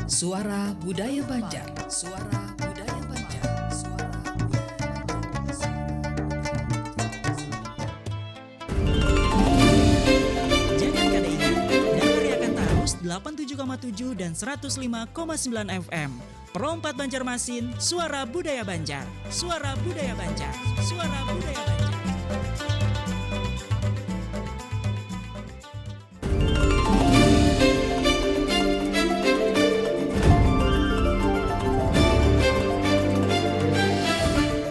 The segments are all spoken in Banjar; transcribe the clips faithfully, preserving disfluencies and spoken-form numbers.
Suara Budaya Banjar. Suara Budaya Banjar. Suara Budaya Banjar. Jangan kada ingat, dangariakan tarus delapan tujuh koma tujuh dan seratus lima koma sembilan F M. Pro empat Banjarmasin, Suara Budaya Banjar. Suara Budaya Banjar. Suara Budaya Banjar.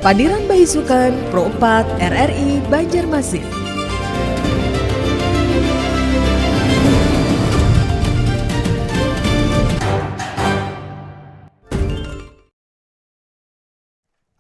Pandiran Baisukan Pro empat R R I Banjarmasin.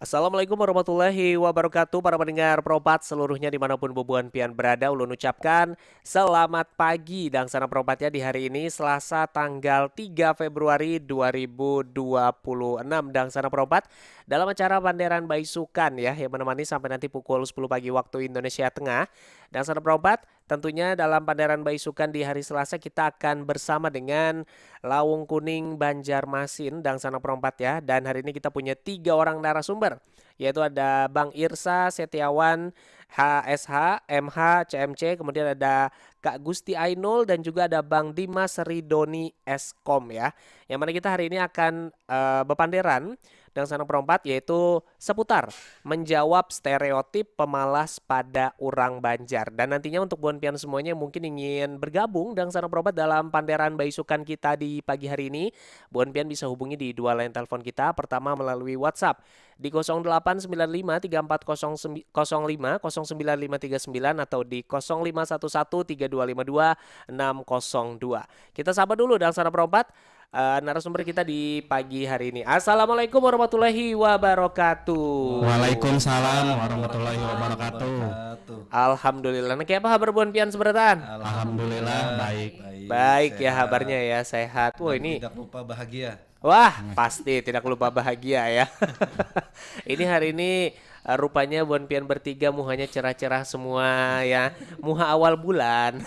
Assalamualaikum warahmatullahi wabarakatuh, para pendengar Pro empat seluruhnya dimanapun bubuhan pian berada, ulun ucapkan selamat pagi. Dangsanak Pro empat ya, di hari ini Selasa tanggal tiga Februari dua ribu dua puluh enam. Dangsanak Pro empat dalam acara Panderan Baisukan ya, yang menemani sampai nanti pukul sepuluh pagi waktu Indonesia Tengah. Dangsanak Pro empat, tentunya dalam Panderan Baisukan di hari Selasa kita akan bersama dengan Laung Kuning Banjarmasin, Dangsanak Pro empat ya. Dan hari ini kita punya tiga orang narasumber, yaitu ada Bang Irsa Setiawan, H S H, M H, C M C, kemudian ada Kak Gusti Ainul, dan juga ada Bang Dimas Ridoni, Eskom ya. Yang mana kita hari ini akan, eh, bepanderan Dangsanak Pro empat, yaitu seputar menjawab stereotip pemalas pada urang Banjar. Dan nantinya untuk buhan pian semuanya yang mungkin ingin bergabung Dangsanak Pro empat dalam Panderan Baisukan kita di pagi hari ini, buhan pian bisa hubungi di dua line telepon kita. Pertama melalui WhatsApp di kosong delapan sembilan lima tiga empat kosong lima kosong sembilan lima tiga sembilan atau di kosong lima satu satu tiga dua lima dua enam kosong dua. Kita sapa dulu Dangsanak Pro empat, eh, narasumber kita di pagi hari ini. Assalamualaikum warahmatullahi wabarakatuh. Waalaikumsalam warahmatullahi wabarakatuh. Alhamdulillah. Nah, kayak apa kabar buhan pian seberataan? Alhamdulillah, baik. Baik ya, kabarnya ya, sehat. Wah, ini tidak lupa bahagia. Wah, pasti tidak lupa bahagia ya. Ini hari ini, eh, rupanya buhan pian bertiga muhanya cerah-cerah semua ya. Muha awal bulan.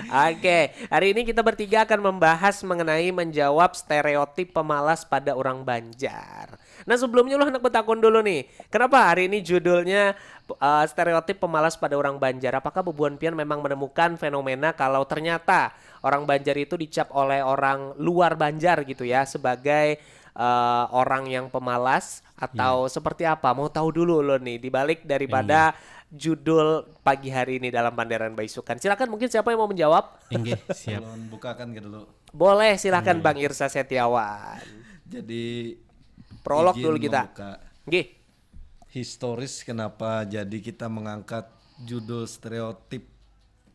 Oke, hari ini kita bertiga akan membahas mengenai menjawab stereotip pemalas pada orang Banjar. Nah, sebelumnya lu hendak betakun dulu nih, kenapa hari ini judulnya, eh, stereotip pemalas pada orang Banjar? Apakah bubuhan pian memang menemukan fenomena kalau ternyata orang Banjar itu dicap oleh orang luar Banjar gitu ya sebagai, eh, orang yang pemalas atau seperti apa? Mau tahu dulu lo nih, di balik daripada judul pagi hari ini dalam Panderan Baisukan. Silakan, mungkin siapa yang mau menjawab? Inggih, siap. Ulun bukakan ke dulu. Boleh, silakan Bang Irsa Setiawan. Jadi, prolog dulu kita. Nggih. Historis kenapa jadi kita mengangkat judul stereotip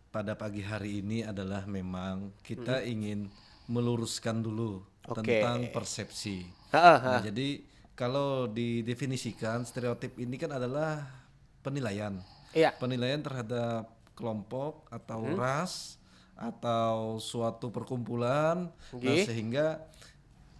pada pagi hari ini adalah memang kita ingin meluruskan dulu tentang persepsi. Heeh, nah, heeh. Jadi kalau didefinisikan, stereotip ini kan adalah penilaian. Iya. Penilaian terhadap kelompok atau ras atau suatu perkumpulan, nah, sehingga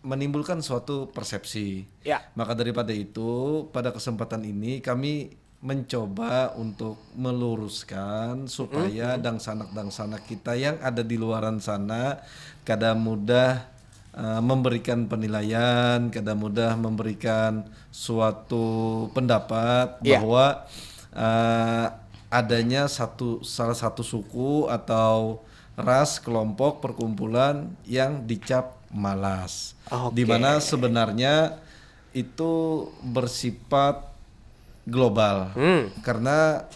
menimbulkan suatu persepsi. Ya. Maka daripada itu, pada kesempatan ini kami mencoba untuk meluruskan supaya dangsanak-dangsanak kita yang ada di luaran sana kada mudah, eh, memberikan penilaian, kada mudah memberikan suatu pendapat bahwa, eh, adanya satu, salah satu suku atau ras, kelompok, perkumpulan yang dicap malas. Oke. Di mana sebenarnya itu bersifat global. Hmm. Karena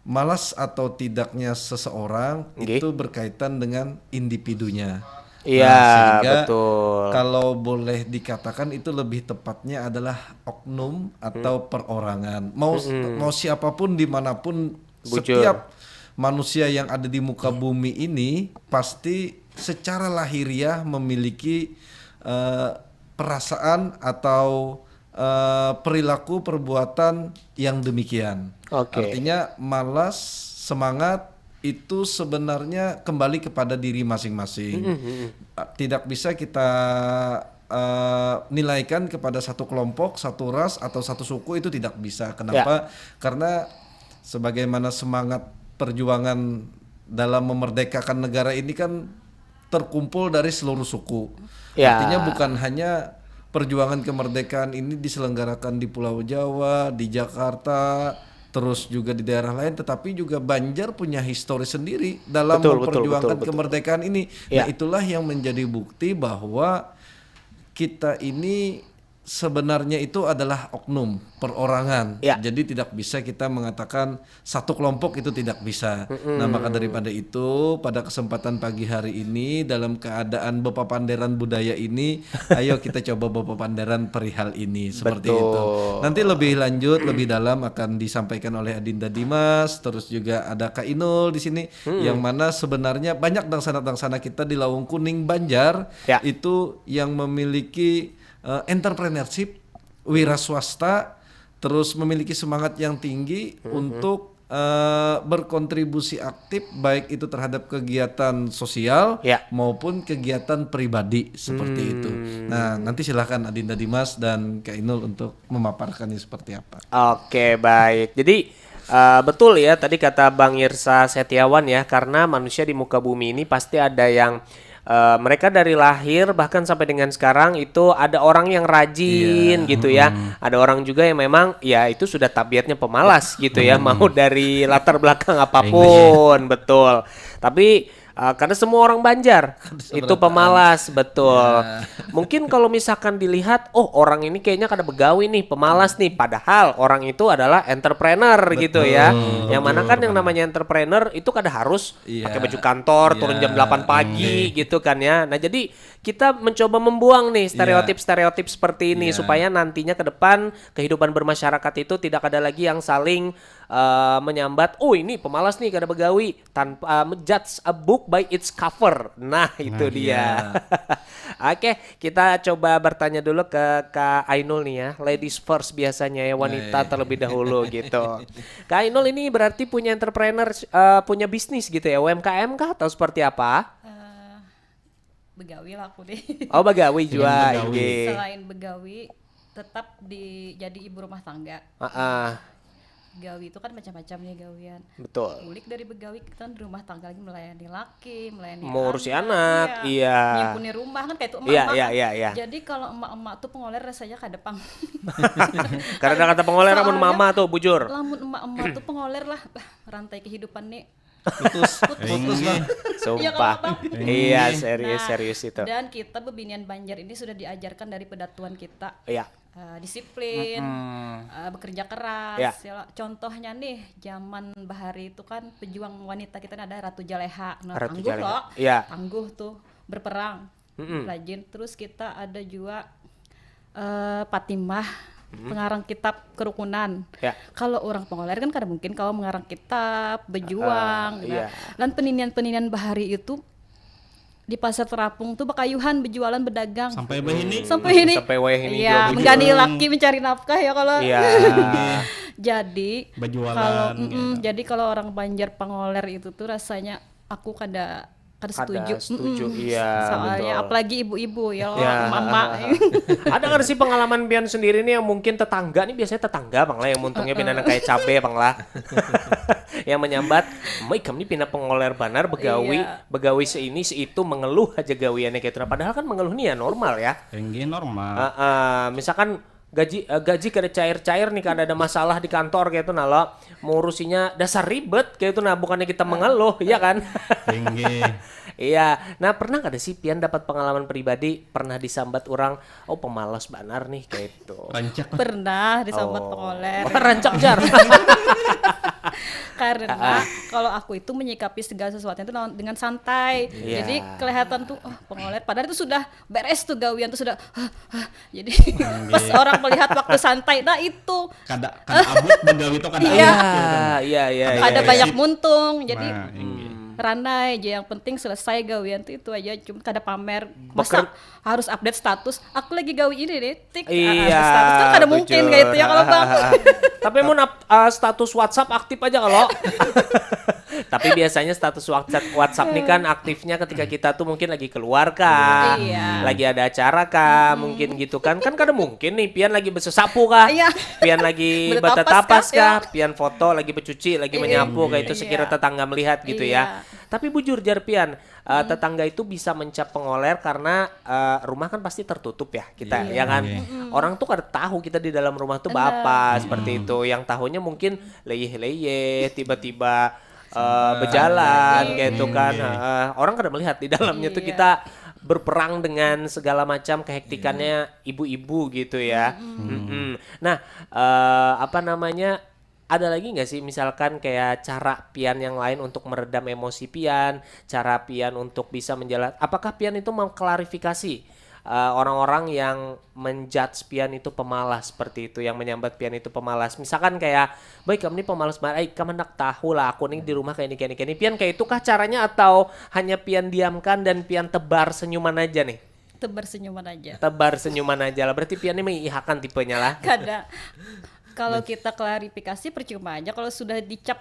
malas atau tidaknya seseorang itu berkaitan dengan individunya. Iya, nah, sehingga betul. Kalau boleh dikatakan itu lebih tepatnya adalah oknum atau perorangan. Mau, mau siapapun dimanapun, setiap manusia yang ada di muka bumi ini pasti secara lahiriah memiliki, eh, perasaan atau, eh, perilaku perbuatan yang demikian. Oke. Artinya malas, semangat itu sebenarnya kembali kepada diri masing-masing. Mm-mm, mm-mm. Tidak bisa kita, eh, nilaikan kepada satu kelompok, satu ras, atau satu suku, itu tidak bisa. Ya. Kenapa? Karena sebagaimana semangat perjuangan dalam memerdekakan negara ini kan terkumpul dari seluruh suku. Ya. Artinya bukan hanya perjuangan kemerdekaan ini diselenggarakan di Pulau Jawa, di Jakarta, terus juga di daerah lain, tetapi juga Banjar punya histori sendiri dalam Betul, betul, memperjuangkan betul, betul. kemerdekaan ini. Ya. Nah, itulah yang menjadi bukti bahwa kita ini sebenarnya itu adalah oknum, perorangan. Ya. Jadi tidak bisa kita mengatakan satu kelompok, itu tidak bisa. Nah, maka daripada itu, pada kesempatan pagi hari ini, dalam keadaan bepapanderan budaya ini, ayo kita coba bepapanderan perihal ini, seperti Betul. Itu. Nanti lebih lanjut, lebih dalam akan disampaikan oleh Adinda Dimas, terus juga ada Kak Inul di sini, yang mana sebenarnya banyak dangsana-dangsana kita di Lawung Kuning, Banjar, Ya. itu yang memiliki eh, entrepreneurship, wira swasta, terus memiliki semangat yang tinggi untuk eh, berkontribusi aktif, baik itu terhadap kegiatan sosial Ya. maupun kegiatan pribadi, seperti itu. Nah, nanti silahkan Adinda Dimas dan Kak Inul untuk memaparkannya seperti apa. Oke, baik. Jadi, eh, betul ya, tadi kata Bang Irsa Setiawan ya, karena manusia di muka bumi ini pasti ada yang, eh, mereka dari lahir bahkan sampai dengan sekarang itu ada orang yang rajin Iya. Gitu ya. Ada orang juga yang memang ya itu sudah tabiatnya pemalas gitu ya, mau dari latar belakang apapun, betul. Tapi, eh, karena semua orang Banjar itu pemalas, betul. Mungkin kalau misalkan dilihat, oh, orang ini kayaknya kada begawi nih, pemalas nih, padahal orang itu adalah entrepreneur gitu ya. Yang mana kan yang namanya entrepreneur itu kada harus Iya. Pakai baju kantor, turun Iya. Jam delapan pagi gitu kan ya. Nah, jadi kita mencoba membuang nih stereotip-stereotip seperti ini Iya. supaya nantinya ke depan kehidupan bermasyarakat itu tidak ada lagi yang saling, eh, menyambat, "Oh, ini pemalas nih, kada begawi." Tanpa, eh, judge a book by its cover. Nah, itu Nah, dia. iya. Oke, kita coba bertanya dulu ke Kak Ainul nih ya. Ladies first biasanya ya, wanita Nah, iya. Terlebih dahulu gitu. Kak Ainul, ini berarti punya entrepreneur, eh, punya bisnis gitu ya, U M K M kah atau seperti apa? Eh, begawi lah aku deh. Oh, begawi juga. Begawi. Inggih. Selain begawi, tetap di jadi ibu rumah tangga. Ah, ah, Gawi itu kan macam-macam ya gawian. betul. Ulik dari begawi, kita kan di rumah tangga lagi melayani laki, melayani Mengurusi anak, iya. Nyimpuni rumah kan kayak itu Iya, emak-emak iya, kan. iya, iya. Jadi kalau emak-emak tuh pengoler rasanya kada pang. Karena kata pengoler amun Soalnya, mama tuh bujur. Lamun emak-emak tuh pengoler lah, rantai kehidupan nih. Putus, putus lah. Sumpah. Iya, kalau Bang. Iya, serius, Nah, serius itu. Dan kita bebinian Banjar ini sudah diajarkan dari pedatuan kita. Iya. Eh, disiplin, Mm-mm. eh, bekerja keras. Ya. Ya lah. Contohnya nih, zaman bahari itu kan pejuang wanita kita ada Ratu Jaleha. Nah, Ratu tangguh Jaleha. Loh. Ya. Tangguh tuh, berperang, Mm-mm. rajin. Terus kita ada juga eh, Patimah, pengarang kitab kerukunan. Ya. Kalau orang pengoler kan kada mungkin kalau mengarang kitab, berjuang. Ah, Nah, iya. Dan peninian-peninian bahari itu di pasar terapung tuh bakayuhan berjualan berdagang. Sampai bahini. Sampai ini. Sampai wayah ini Iya, juga menggani laki mencari nafkah ya kalau. Iya. Jadi Berjualan kalau gitu. mm-mm, jadi kalau orang Banjar pengoler itu tuh rasanya aku kada kada Kada setuju. setuju, Mm-mm. iya, Soalnya betul. Apalagi ibu-ibu ya, Ya. emak-emak. Ada kan sih pengalaman pian sendiri nih yang mungkin tetangga nih, biasanya tetangga bang lah yang untungnya pindah kayak cabe bang lah. Yang menyambat, "Mai kami pindah pengoler banar begawi, Iya. begawi seini seitu mengeluh aja gawiannya kayak itu." Nah, padahal kan mengeluh nih ya normal ya. Tinggi normal. Ah, ah, misalkan gaji eh, gaji kada cair-cair nih, kada ada masalah di kantor kayak itu nah lo, mengurusinya dasar ribet kayak itu nah, bukannya kita mengeluh ya kan. Tinggi. Iya, nah pernah kada sih pian dapat pengalaman pribadi, pernah disambat orang, "Oh pemalas banar nih," kayak itu. Rancak. Pernah disambat Oh. pengoler. Wah, rancak jar. Karena kalau aku itu menyikapi segala sesuatu itu dengan santai. Iya. Jadi kelihatan tuh, oh, pengoler. Padahal itu sudah beres tuh gawian tuh sudah. Jadi pas orang melihat waktu santai, nah itu Kada kada abut begawi itu kada Iya. abut gitu kan. Iya, iya, iya. Kada Iya. Banyak muntung. Jadi Nah, tinggi. Ranai aja, yang penting selesai gawian tuh itu aja, cuma kada pamer. Masa Beker- harus update status? Aku lagi gawi ini nih, tik. Ah, Iya, status kan kada mungkin bujur. kayak itu ya kalau bang. Tapi mau nap- ah, status WhatsApp aktif aja kalau. Tapi biasanya status WhatsApp WhatsApp nih kan aktifnya ketika kita tuh mungkin lagi keluar kah, Iya. lagi ada acara kah, mungkin gitu kan. Kan kada mungkin nih pian lagi besesapu kah, Iya. pian lagi Bertetapas bertetapas kah? Kah, pian foto lagi becuci, lagi Iya. menyapu kayak itu Iya. Sekira tetangga melihat gitu ya. Iya. Tapi bujur jar pian, uh, tetangga itu bisa mencap pengoler karena uh, rumah kan pasti tertutup ya kita, ya kan? Orang tuh kada tahu kita di dalam rumah tuh bapa seperti itu. Yang tahunya mungkin leyeh-leyeh, tiba-tiba uh, berjalan gitu kan. Uh, orang kada melihat di dalamnya tuh kita berperang dengan segala macam kehektikannya ibu-ibu gitu ya. Mm-mm. Nah, uh, apa namanya? Ada lagi nggak sih misalkan kayak cara pian yang lain untuk meredam emosi pian, cara pian untuk bisa menjelaskan, apakah pian itu mengklarifikasi uh, orang-orang yang menjudge pian itu pemalas seperti itu, yang menyambat pian itu pemalas. Misalkan kayak, "Boy, kamu ini pemalas banget, ay, kamu hendak tahu lah, aku nih di rumah kayak ini, kayak ini, kayak ini." Pian kayak itu kah caranya atau hanya pian diamkan dan pian tebar senyuman aja nih? Tebar senyuman aja. Tebar senyuman aja lah. Berarti pian ini mengihakan tipenya lah. Kada. Kalau kita klarifikasi percuma aja kalau sudah dicap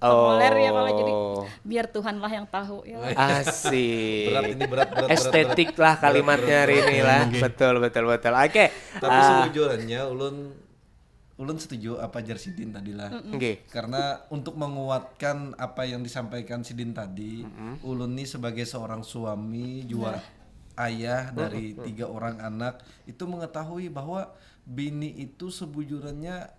Oh. Koler ya kalau jadi biar Tuhan lah yang tahu ya. Asik. Berat ini, berat, berat, berat, estetik berat. Lah kalimatnya hari ini lah. Betul, betul, betul. Oke. Tapi ah, sebujurannya ulun ulun setuju apa jar sidin tadi lah. Nggih. Karena untuk menguatkan apa yang disampaikan sidin tadi, ulun nih sebagai seorang suami juga ayah dari tiga orang anak itu mengetahui bahwa bini itu sebujurannya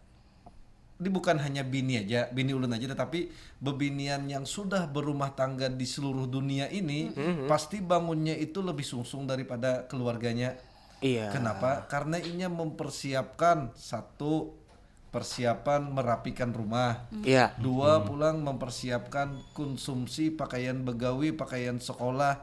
ini bukan hanya bini aja, bini ulun aja, tetapi bebinian yang sudah berumah tangga di seluruh dunia ini pasti bangunnya itu lebih sungsung daripada keluarganya. Iya. Kenapa? Karena inya mempersiapkan satu persiapan merapikan rumah. Iya. Dua pulang mempersiapkan konsumsi pakaian begawi, pakaian sekolah,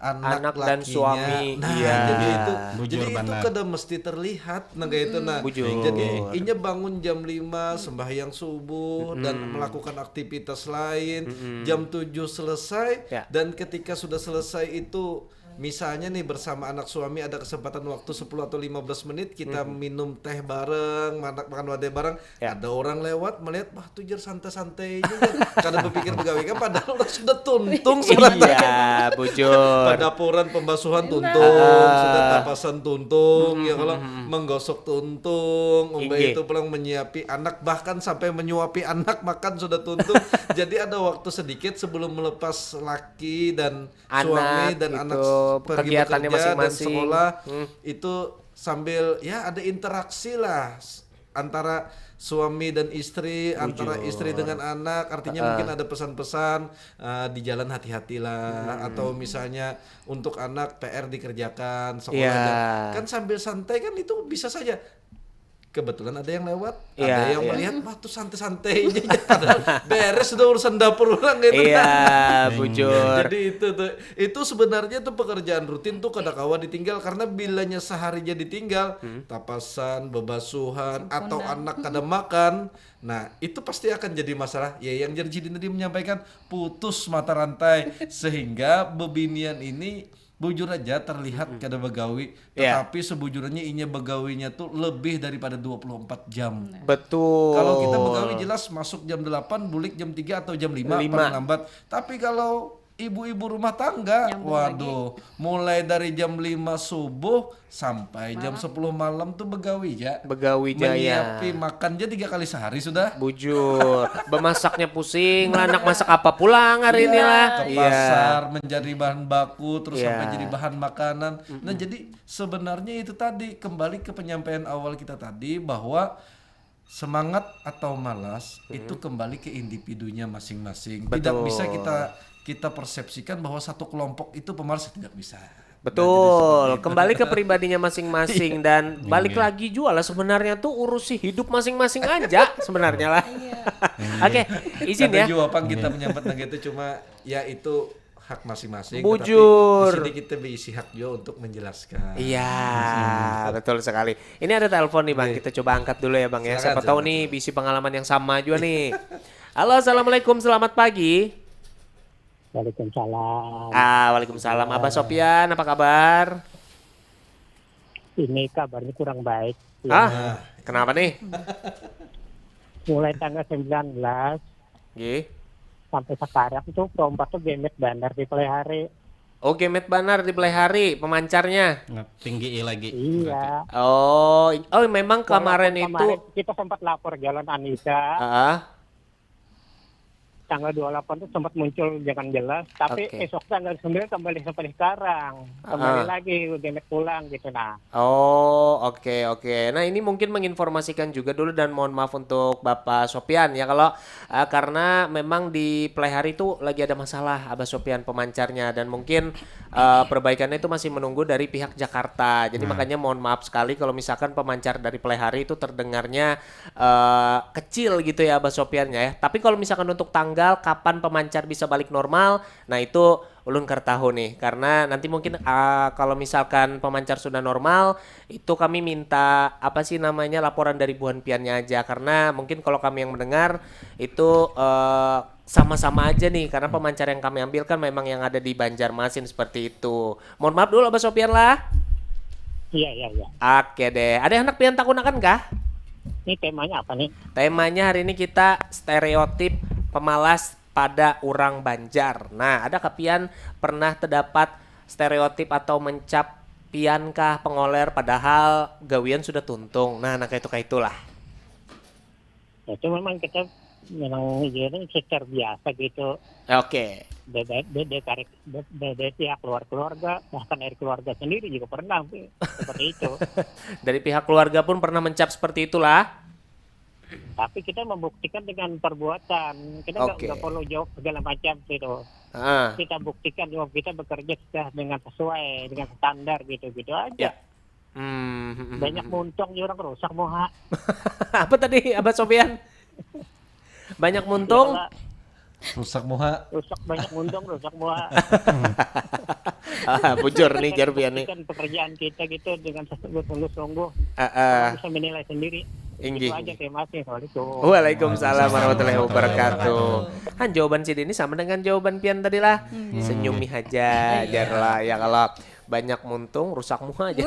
anak, anak dan lakinya. Suami. Nah, iya. Jadi itu, bujur jadi banar. Itu kada mesti terlihat nah kayak itu nah. Bujur. Jadi inya bangun jam lima sembahyang subuh dan melakukan aktivitas lain, jam tujuh selesai. Ya. Dan ketika sudah selesai itu misalnya nih bersama anak suami ada kesempatan waktu sepuluh atau lima belas menit kita minum teh bareng, makan wadai bareng, ya. Ada orang lewat melihat, wah tuh jar santai-santai aja jar. Kada berpikir begawi kan padahal orang sudah tuntung sebenarnya. Iya, bujur. Pendapuran pembasuhan tuntung, sudah tapasan tuntung, ya kalau menggosok tuntung, umbai itu pulang menyiapi anak bahkan sampai menyuapi anak makan sudah tuntung. Jadi ada waktu sedikit sebelum melepas laki dan anak suami dan itu, anak pergi kegiatannya bekerja masing-masing dan sekolah itu sambil ya ada interaksi lah antara suami dan istri, bujur. Antara istri dengan anak, artinya uh. Mungkin ada pesan-pesan uh, di jalan hati-hatilah hmm. Atau misalnya untuk anak P R dikerjakan, sekolah yeah. Kan sambil santai kan itu bisa saja kebetulan ada yang lewat, yeah, ada yang yeah. Melihat, wah tuh santai-santai aja, padahal beres sudah urusan dapur orang gitu yeah, kan. Bujur. Jadi itu tuh, itu sebenarnya tuh pekerjaan rutin tuh kada kawa ditinggal karena bilanya sehari jadi tinggal, hmm. Tapasan, bebasuhan, atau anak kada makan, nah itu pasti akan jadi masalah. Ya yang jadi tadi menyampaikan putus mata rantai sehingga bebinian ini bujur aja terlihat kada begawi, tetapi sebujurnya inya begawinya tuh lebih daripada dua puluh empat jam. Betul. Kalau kita begawi jelas masuk jam delapan, bulik jam tiga atau jam lima paling lambat. Tapi kalau ibu-ibu rumah tangga, waduh, mulai dari jam lima subuh sampai jam sepuluh malam tuh begawi ja. Begawi ja ya. Menyiapi makan ja tiga kali sehari sudah. Bujur. Bemasaknya pusing lah, nak masak apa pulang hari ini lah. Ke pasar mencari bahan baku terus sampai jadi bahan makanan. Nah, jadi sebenarnya itu tadi kembali ke penyampaian awal kita tadi bahwa semangat atau malas itu kembali ke individunya masing-masing. Tidak bisa kita kita persepsikan bahwa satu kelompok itu pemalas, tidak bisa. Betul, kembali ke pribadinya masing-masing dan balik lagi juga lah sebenarnya tuh urusi hidup masing-masing aja sebenarnya lah. Oke, izin ya. Juga pang kita menyambat nang itu cuma ya itu hak masing-masing. Bujur. Di sini kita berisi hak juga untuk menjelaskan. Iya, betul sekali. Ini ada telepon nih Bang, kita coba angkat dulu ya Bang ya. Siapa tahu nih bisi pengalaman yang sama juga nih. Halo, assalamualaikum, selamat pagi. Waalaikumsalam. Ah, waalaikumsalam. Abah Sopian, apa kabar? Ini kabarnya kurang baik. Ah, kenapa nih? Mulai tanggal sembilan belas Gih. Sampai sekarang tuh perompak tuh gemet banar di pelihari. Oh, gemet banar di pelihari, pemancarnya. Tinggi lagi. Iya. Oh, oh memang kemarin itu kita sempat lapor jalan Anissa. Heeh. tanggal dua puluh delapan tuh sempat muncul jangan jelas, tapi Oke. esok tanggal sembilan kembali seperti sekarang, kembali Ah. lagi demet pulang gitu. Nah, Oh, oke, oke. Nah, ini mungkin menginformasikan juga dulu dan mohon maaf untuk Bapak Sopian ya, kalau eh, karena memang di Pelaihari itu lagi ada masalah, Abah Sopian, pemancarnya, dan mungkin eh, perbaikannya itu masih menunggu dari pihak Jakarta. Jadi Nah. Makanya mohon maaf sekali kalau misalkan pemancar dari Pelaihari itu terdengarnya eh, kecil gitu ya, Abah Sopian ya. Tapi kalau misalkan untuk tanggal kapan pemancar bisa balik normal, nah itu ulun kada tahu nih, karena nanti mungkin ah, kalau misalkan pemancar sudah normal, itu kami minta apa sih namanya, laporan dari buhan piannya aja, karena mungkin kalau kami yang mendengar itu eh, sama-sama aja nih, karena pemancar yang kami ambil kan memang yang ada di Banjarmasin seperti itu. Mohon maaf dulu, Abah Sopian lah. iya, iya, iya. Oke deh, ada yang hendak pian takunakan kah? Ini temanya apa nih? Temanya hari ini kita stereotip pemalas pada orang Banjar. Nah, ada kah pian pernah terdapat stereotip atau mencap pian kah pengoler padahal gawian sudah tuntung. Nah, nah kayak itu kayak itulah. Itu memang kita memang jadi secara biasa gitu. Oke. Beda, beda tarik, beda pihak luar keluarga, bahkan dari keluarga sendiri juga pernah seperti itu. Dari pihak keluarga pun pernah mencap seperti itulah. Tapi kita membuktikan dengan perbuatan. Kita nggak Oke. nggak perlu jawab segala macam gitu. Ah. Kita buktikan bahwa kita bekerja sudah dengan sesuai dengan standar gitu-gitu aja. Ya. Hmm, hmm, hmm, Banyak hmm. muntung orang rusak muha. Apa tadi, Abah Sopian? Banyak muntung. Iyalah, Rusak muha. rusak banyak muntung rusak muha. Ah, bujur nih jar pian nih. Kan pekerjaan kita gitu dengan sungguh-sungguh. Ah, ah. Bisa menilai sendiri. Inggih. Itu aja, terima kasih. Assalamualaikum. Waalaikumsalam warahmatullahi wabarakatuh. Han, jawaban sidin ini sama dengan jawaban pian tadi lah. Senyumi aja, jar lah ya, kalau banyak muntung rusak muha aja.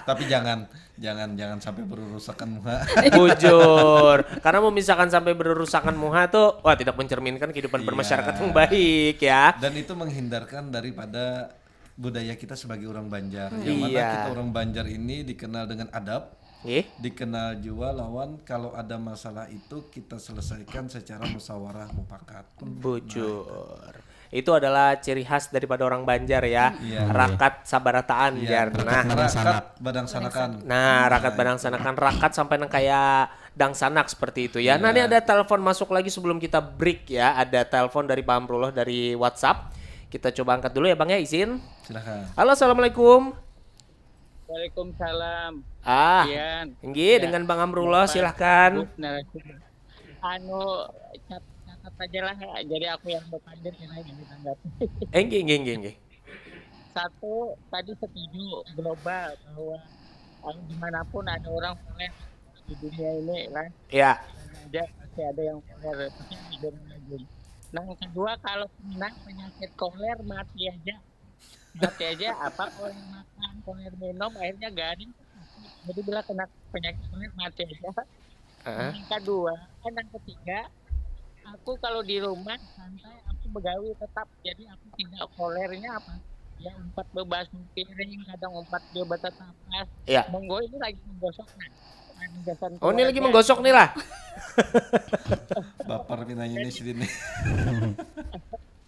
Tapi jangan jangan jangan sampai berurusakan muha. Bujur. Karena mau misalkan sampai berurusakan muha tuh, wah, tidak mencerminkan kehidupan Iya. bermasyarakat yang baik ya. Dan itu menghindarkan daripada budaya kita sebagai orang Banjar. Yang mana Iya. Kita orang Banjar ini dikenal dengan adab, Nggih. Dikenal juga lawan kalau ada masalah itu kita selesaikan secara musyawarah mufakat. Bujur. Itu adalah ciri khas daripada orang Banjar ya. Iya. Rakat sabarataan, Iya. jar. Nah. Rakat badangsanakan. Nah, rakat badangsanakan, rakat sampai nang kayak dangsanak seperti itu ya. Nah, ini Iya. Ada telepon masuk lagi sebelum kita break ya. Ada telepon dari Pak Amrullah dari WhatsApp. Kita coba angkat dulu ya, Bang ya, izin. Silakan. Halo, assalamualaikum. Waalaikumsalam. Ah, Pian. Inggih, Ya. dengan Bang Amrullah, Bapak, silahkan. Bu, narasumber. Anu, cat- catat aja lah. Jadi aku yang berpandir kena yang ditanggapi. Inggih, inggih, inggih, inggih. Satu, tadi setuju global bahwa eh, dimanapun ada orang koler di dunia ini lah. Ya. Aja pasti ada yang koler. Pasti ada yang koler. Nah, yang kedua, kalau kena penyakit koler, mati aja. Mati aja, apa, koler makan, koler minum, akhirnya garing. Jadi bila kena penyakit koler, mati aja. Heeh. Yang kedua, eh, yang ketiga, aku kalau di rumah santai, aku begawi tetap. Jadi aku tidak kolernya apa? Ya, umpat bebasuh piring, kadang umpat juga bertetapas. Iya. Monggo ini lagi menggosok, nah. Nah, gasan Oh, ini lagi keluarga. Menggosok nih lah. Baper pinanya ini sini.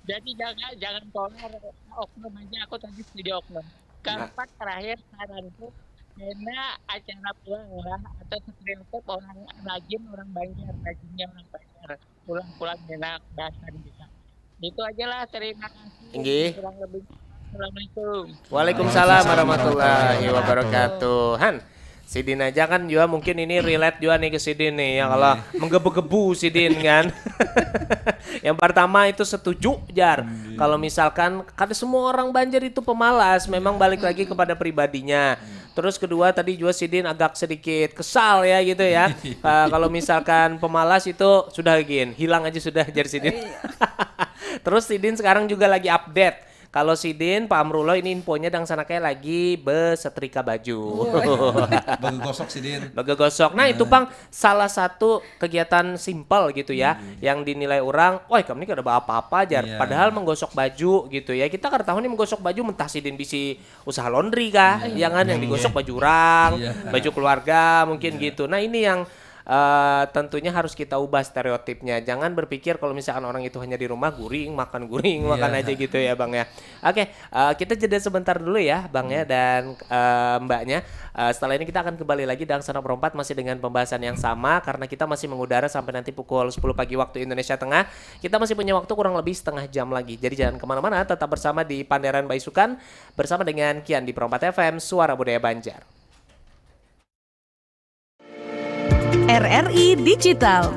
Jadi jangan jangan koler, oknum aja, aku tadi setuju oknum. Keempat, terakhir, saranku, kena acara pulang lah atau stereotip orang rajin, orang Banjar, rajinnya orang Banjar, pulang-pulang kena bahasan kita. Itu aja lah, terima kasih. Inggih. Kurang lebih. Assalamualaikum. Waalaikumsalam warahmatullahi wabarakatuh. Han, sidin aja kan juga mungkin ini relate juga nih ke sidin nih ya, kalau menggebu-gebu sidin kan. Yang pertama itu setuju, jar. Kalau misalkan kada semua orang Banjar itu pemalas, memang balik lagi kepada pribadinya. Terus kedua tadi juga sidin agak sedikit kesal ya gitu ya. Eh, kalau misalkan pemalas itu sudah gin, hilang aja sudah, jar sidin. Terus sidin sekarang juga lagi update. Kalau sidin, Pak Amrullah ini infonya dangsanaknya lagi besetrika baju. Begosok sidin. Begosok. Nah, itu pang salah satu kegiatan simpel gitu ya, yang dinilai orang, wah, kamu ini kada apa-apa, jar. Iya. Padahal menggosok baju gitu ya. Kita kada tahu nih menggosok baju mentah sidin bisi usaha laundry kah, yang kan yang digosok baju orang, Iya. baju keluarga mungkin gitu. Nah, ini yang eh, tentunya harus kita ubah stereotipnya. Jangan berpikir kalau misalkan orang itu hanya di rumah guring, makan guring, makan aja gitu ya, Bang, ya. Oke, eh, kita jeda sebentar dulu ya, Bang, ya, dan, eh, Mbaknya. Eh, setelah ini kita akan kembali lagi Dangsana Perompat masih dengan pembahasan yang sama karena kita masih mengudara sampai nanti pukul sepuluh pagi waktu Indonesia Tengah. Kita masih punya waktu kurang lebih setengah jam lagi. Jadi jangan kemana-mana, tetap bersama di Panderan Baisukan bersama dengan Kian di Perompat F M, Suara Budaya Banjar. R R I Digital.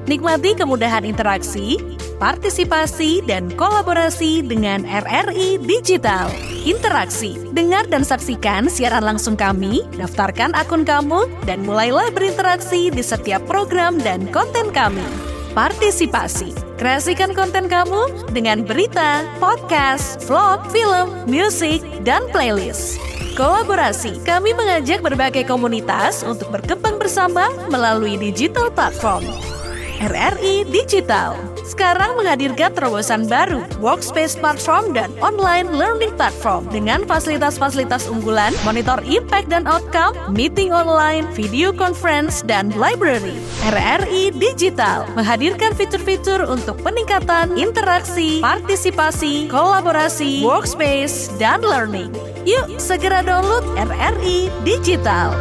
Nikmati kemudahan interaksi, partisipasi, dan kolaborasi dengan R R I Digital. Interaksi, dengar dan saksikan siaran langsung kami, daftarkan akun kamu, dan mulailah berinteraksi di setiap program dan konten kami. Partisipasi, kreasikan konten kamu dengan berita, podcast, vlog, film, musik, dan playlist. Kolaborasi, kami mengajak berbagai komunitas untuk berkembang bersama melalui digital platform. R R I Digital sekarang menghadirkan terobosan baru, Workspace Platform dan Online Learning Platform dengan fasilitas-fasilitas unggulan, monitor impact dan outcome, meeting online, video conference, dan library. R R I Digital menghadirkan fitur-fitur untuk peningkatan interaksi, partisipasi, kolaborasi, workspace, dan learning. Yuk, segera download R R I Digital.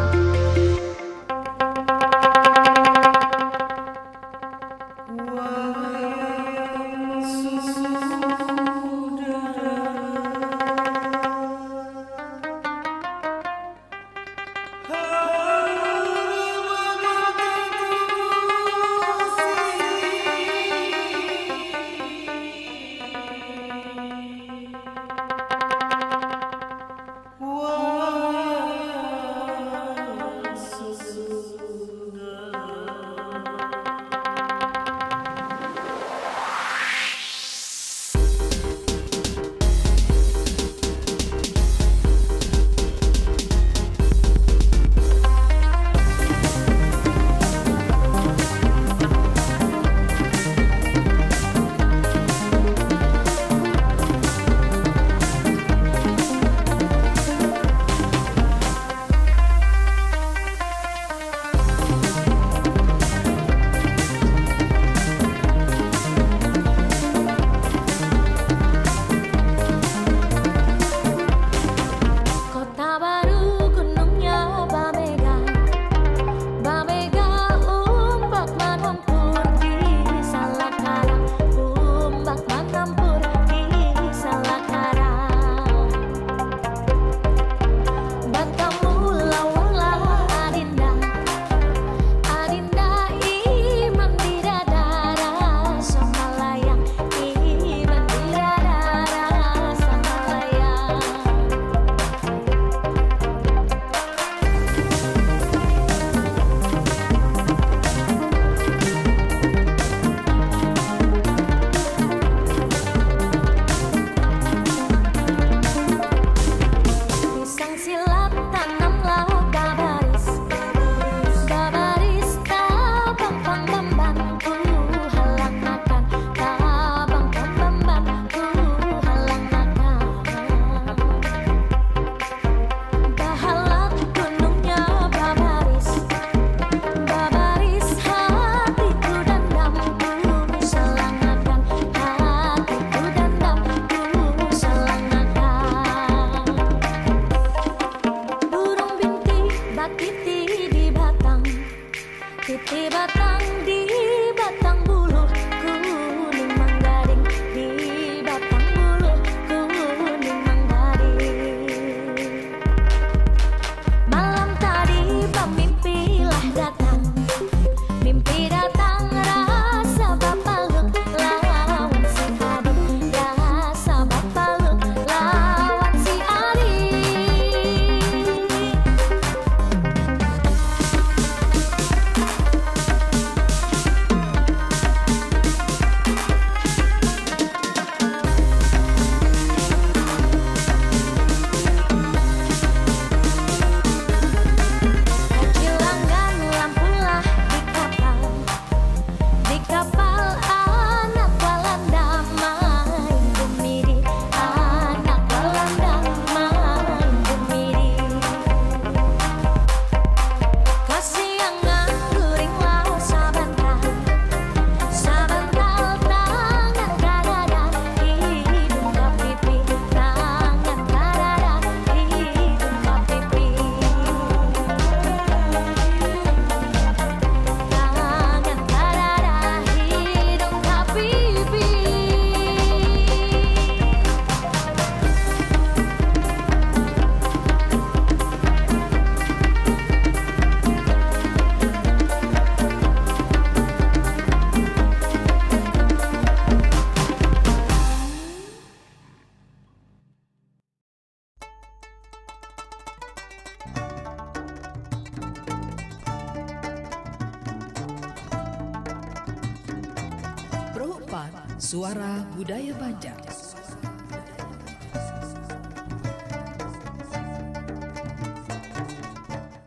Suara Budaya Banjar.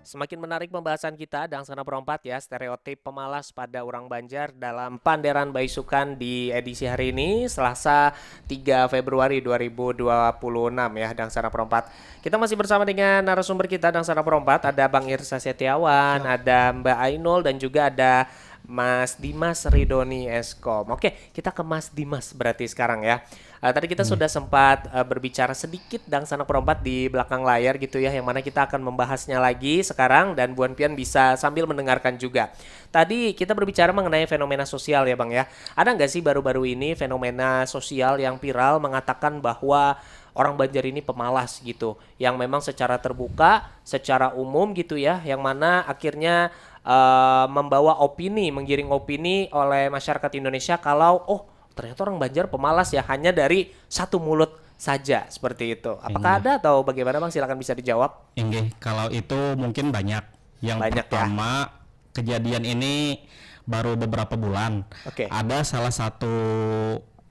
Semakin menarik pembahasan kita, Dangsana Perompat ya, stereotip pemalas pada orang Banjar dalam Panderan Baisukan di edisi hari ini, Selasa tiga Februari dua ribu dua puluh enam ya, Dangsana Perompat. Kita masih bersama dengan narasumber kita, Dangsana Perompat, ada Bang Irsa Setiawan, ada Mbak Ainul, dan juga ada Mas Dimas Ridoni Eskom. Oke, kita ke Mas Dimas berarti sekarang ya. Uh, tadi kita hmm. sudah sempat uh, berbicara sedikit, Dangsana Perompat, di belakang layar gitu ya, yang mana kita akan membahasnya lagi sekarang dan Buan Pian bisa sambil mendengarkan juga. Tadi kita berbicara mengenai fenomena sosial ya Bang ya. Ada nggak sih baru-baru ini fenomena sosial yang viral mengatakan bahwa orang Banjar ini pemalas gitu, yang memang secara terbuka, secara umum gitu ya, yang mana akhirnya uh, membawa opini, menggiring opini oleh masyarakat Indonesia kalau oh ternyata orang Banjar pemalas ya, hanya dari satu mulut saja seperti itu. Apakah Inggih. ada atau bagaimana Bang? Silakan bisa dijawab. Inggih, kalau itu mungkin banyak. Yang banyak, pertama, ya. Kejadian ini baru beberapa bulan. Oke. Ada salah satu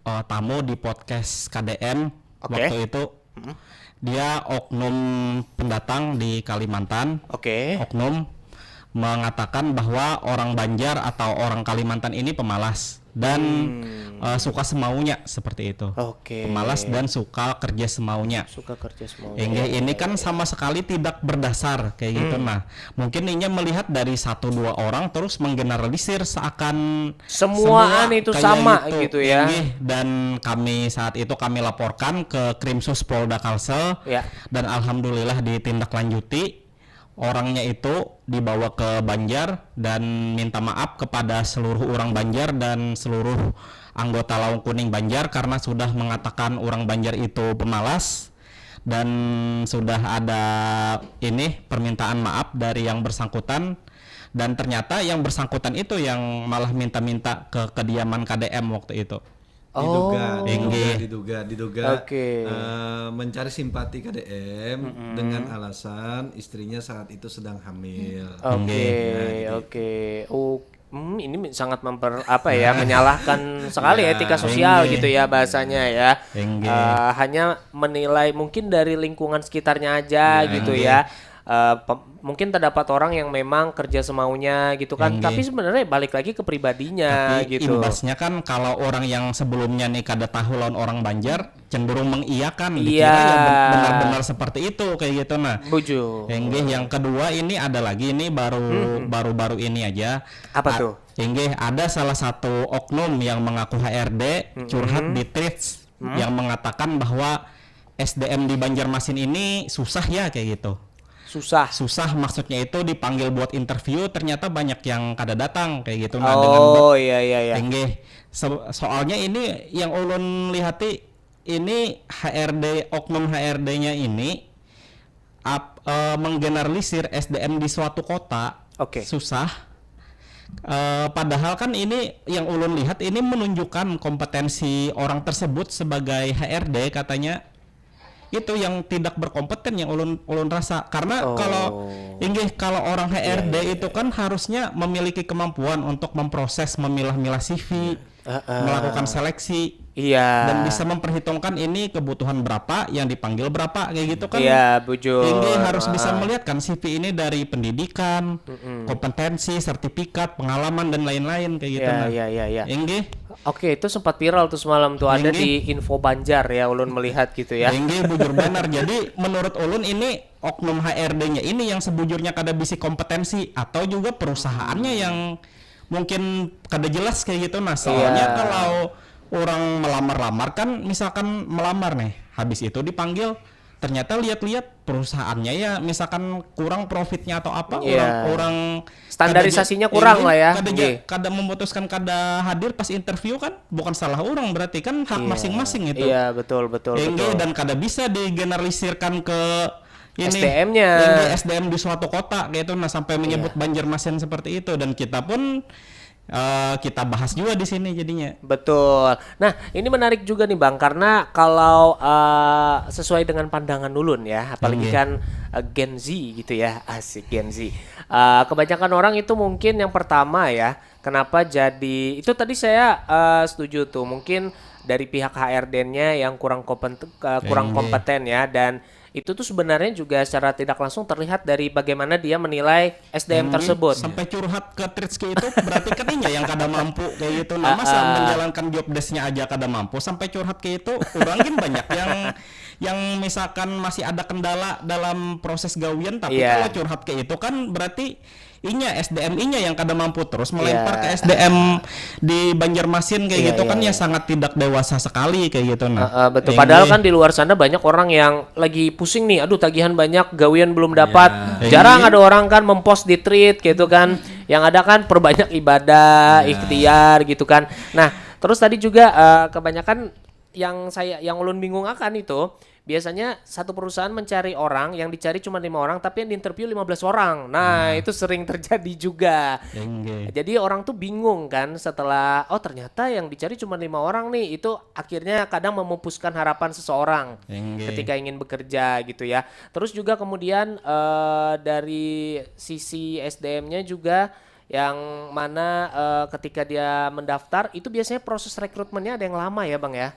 uh, tamu di podcast K D M Oke. waktu itu. Hmm. Dia oknum pendatang di Kalimantan. Oke. Oknum mengatakan bahwa orang Banjar atau orang Kalimantan ini pemalas dan hmm. uh, suka semaunya seperti itu. Oke. Pemalas dan suka kerja semaunya. Suka kerja semaunya. Enggak, ini kan sama sekali tidak berdasar kayak gitu. Hmm. Nah, mungkin inya melihat dari satu dua orang terus menggeneralisir seakan semuaan itu sama gitu, gitu ya. Enggak, dan kami saat itu kami laporkan ke Krimsus Polda Kalsel ya. Dan alhamdulillah ditindaklanjuti. Orangnya itu dibawa ke Banjar dan minta maaf kepada seluruh orang Banjar dan seluruh anggota Laung Kuning Banjar karena sudah mengatakan orang Banjar itu pemalas dan sudah ada ini permintaan maaf dari yang bersangkutan dan ternyata yang bersangkutan itu yang malah minta-minta ke kediaman K D M waktu itu. Diduga, oh. diduga, diduga, diduga, okay. uh, mencari simpati K D M mm -hmm. dengan alasan istrinya saat itu sedang hamil. Oke, okay. Nah, oke. Okay. Oh, hmm, ini sangat memper apa ya, menyalahkan sekali ya, etika sosial gitu ya bahasanya ya. Uh, hanya menilai mungkin dari lingkungan sekitarnya aja ya, gitu ya. Uh, mungkin terdapat orang yang memang kerja semaunya gitu kan, tapi sebenarnya balik lagi ke pribadinya tapi gitu. Imbasnya kan kalau orang yang sebelumnya nih kada tahu lawan orang Banjar cenderung mengiyakan, dikira ya benar-benar seperti itu kayak gitu. Nah, Buju. Enggih, yang kedua ini ada lagi, ini baru hmm. baru-baru ini aja. Apa tuh? Enggih, ada salah satu oknum yang mengaku H R D hmm. curhat di Threads hmm. yang mengatakan bahwa S D M di Banjarmasin ini susah ya kayak gitu. Susah. Susah, maksudnya itu dipanggil buat interview ternyata banyak yang kada datang kayak gitu. Nah, oh, dengan iya iya iya. Enggih. So soalnya ini yang ulun lihati ini H R D, oknum H R D-nya ini ap, uh, menggeneralisir S D M di suatu kota. Oke. Okay. Susah. Uh, padahal kan ini yang ulun lihat ini menunjukkan kompetensi orang tersebut sebagai H R D katanya itu yang tidak berkompeten yang ulun ulun rasa karena oh. kalau inggih kalau orang H R D yeah, yeah, itu kan harusnya memiliki kemampuan untuk memproses memilah-milah C V yeah. uh, uh. melakukan seleksi yeah. dan bisa memperhitungkan ini kebutuhan berapa yang dipanggil berapa kayak gitu kan yeah, bujur. Inggih harus uh, bisa melihat kan C V ini dari pendidikan mm -mm. kompetensi sertifikat pengalaman dan lain-lain kayak gitu yeah, nah yeah, yeah, yeah. Inggih oke itu sempat viral tuh semalam tuh ada Inggih. Di info Banjar ya ulun melihat gitu ya. Inggih bujur benar. Jadi menurut ulun ini oknum H R D-nya ini yang sebujurnya kada bisi kompetensi atau juga perusahaannya yang mungkin kada jelas kayak gitu. Nah, soalnya yeah. kalau orang melamar-lamar kan misalkan melamar nih, habis itu dipanggil ternyata lihat-lihat perusahaannya ya misalkan kurang profitnya atau apa yeah. orang, orang standarisasinya kurang lah ya. Kada, yeah. kada memutuskan kada hadir pas interview kan bukan salah orang berarti kan hak iya. masing-masing itu. Iya betul betul. Enggih, betul. Dan kada bisa digeneralisirkan ke ini, S D M-nya. Ini S D M di suatu kota gitu nah sampai menyebut iya. Banjarmasin seperti itu dan kita pun eh, kita bahas juga di sini jadinya. Betul. Nah, ini menarik juga nih Bang, karena kalau eh, sesuai dengan pandangan ulun ya, apalagi Inggih. kan eh, Gen Z gitu ya, asik Gen Z. Eh, kebanyakan orang itu mungkin yang pertama ya, kenapa jadi itu tadi saya eh, setuju tuh, mungkin dari pihak H R D-nya yang kurang kompeten, eh, kurang Inggih. kompeten ya, dan itu tuh sebenarnya juga secara tidak langsung terlihat dari bagaimana dia menilai S D M Hmm, tersebut. Sampai curhat ke Tritski itu berarti kan inya yang kada mampu kayak gitu. Nah, masa Ah, ah. menjalankan job desk-nya aja kada mampu sampai curhat kayak itu. Orang kan banyak yang yang misalkan masih ada kendala dalam proses gawian, tapi Iya. kalau curhat kayak itu kan berarti inya S D M inya yang kada mampu terus melempar Iya. ke S D M di Banjarmasin kayak Iya, gitu kan iya, ya iya. sangat tidak dewasa sekali kayak gitu nah. Heeh, betul. Yang Padahal di- kan di luar sana banyak orang yang lagi pusing nih, aduh tagihan banyak, gawian belum dapat. Iya. Jarang Iya. ada orang kan mempost di Trit gitu kan. Yang ada kan perbanyak ibadah, Iya. ikhtiar gitu kan. Nah, terus tadi juga eh, kebanyakan yang saya yang ulun bingung akan itu biasanya satu perusahaan mencari orang yang dicari cuma lima orang tapi yang diinterview lima belas orang. Nah, itu sering terjadi juga. Inggih. Jadi orang tuh bingung kan setelah oh ternyata yang dicari cuma lima orang nih, itu akhirnya kadang memupuskan harapan seseorang Inggih. ketika ingin bekerja gitu ya. Terus juga kemudian eh, dari sisi S D M-nya juga yang mana eh, ketika dia mendaftar itu biasanya proses rekrutmennya ada yang lama ya Bang ya.